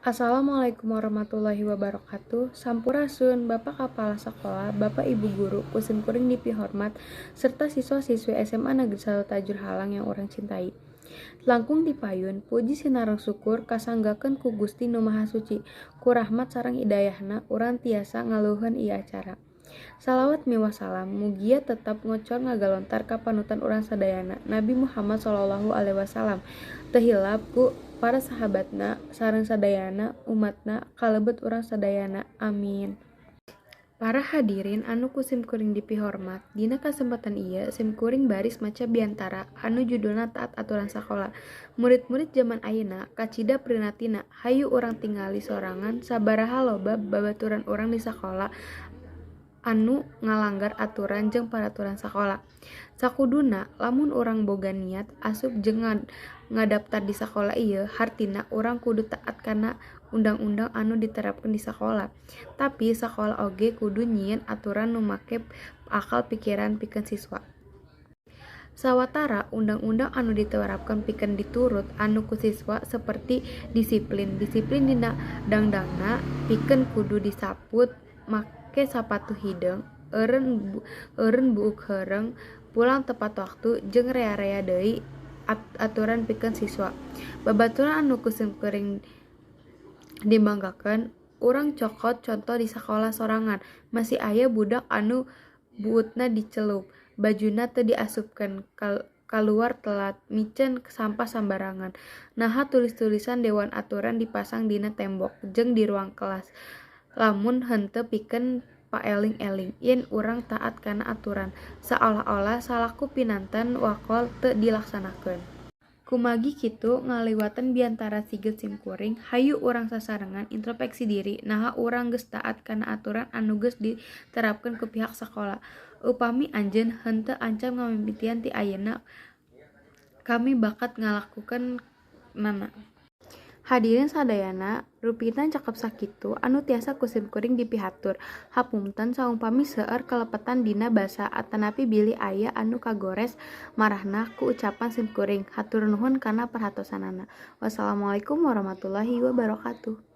Assalamualaikum warahmatullahi wabarakatuh. Sampurasun, Bapak Kepala Sekolah, Bapak Ibu Guru, ku simkuring dipihormat, serta siswa-siswi SMA Negeri 1 Tajur Halang yang urang cintai. Langkung ti payun, puji sinareng syukur kasanggakeun ku Gusti Nu Maha Suci, ku rahmat sareng hidayahna urang tiasa ngaluhurkeun ieu acara. Salawat miwah salam mugia tetep ngocor ngagalontar ka panutan urang sadayana, Nabi Muhammad Shallallahu Alaihi Wasallam. Teu hilap ku para sahabatna sareng sadayana umatna kalebet urang sadayana, amin. Para hadirin anu ku simkuring dipihormat, dina kasempatan ieu simkuring baris maca biantara anu judulna Taat Aturan Sakola. Murid-murid jaman ayeuna kacida prinatina, hayu urang tingali sorangan sabaraha loba babaturan urang di sakola anu ngalanggar aturan jeung paraturan sakola. Sakuduna lamun urang boga niat asup jeung ngadaptar di sakola ieu, hartina urang kudu taat kana undang-undang anu diterapkeun di sakola. Tapi sakola oge kudu nyieun aturan nu make akal pikiran pikeun siswa. Sawatara undang-undang anu diterapkeun pikeun diturut anu ku siswa saperti disiplin. Disiplin dina dangdangna pikeun kudu disaput make sapatu hideung, eureun buuk heureung, pulang tepat waktu, jeung rea-rea deui aturan pikeun siswa. Babaturan anu ku simkuring dibanggakeun, urang cokot conto di sakola sorangan, masih aya budak anu buutna dicelup, bajuna teu diasupkeun, kaluar telat, miceun sampah sambarangan. Naha tulis-tulisan dewan aturan dipasang dina tembok jeung di ruang kelas, lamun henteu pikeun paeling-eling yen urang taat kana aturan, saolah-olah salaku pinanten wakol teu dilaksanakeun. Kumargi kitu ngaliwatan biantara siged simkuring, hayu urang sasarengan introspeksi diri naha urang geus taat kana aturan anu geus diterapkeun ku pihak sakola. Upami anjeun henteu ancam ngamimitian ti ayeuna kami bakat ngalakukeunana. Hadirin sadayana, rupina cekap sakitu anu tiasa ku simkuring dipihatur. Hapunten saumpami seueur kalepetan dina basa atanapi bilih aya anu kagores marahna ku ucapan simkuring. Hatur nuhun kana perhatosanana. Wassalamualaikum warahmatullahi wabarakatuh.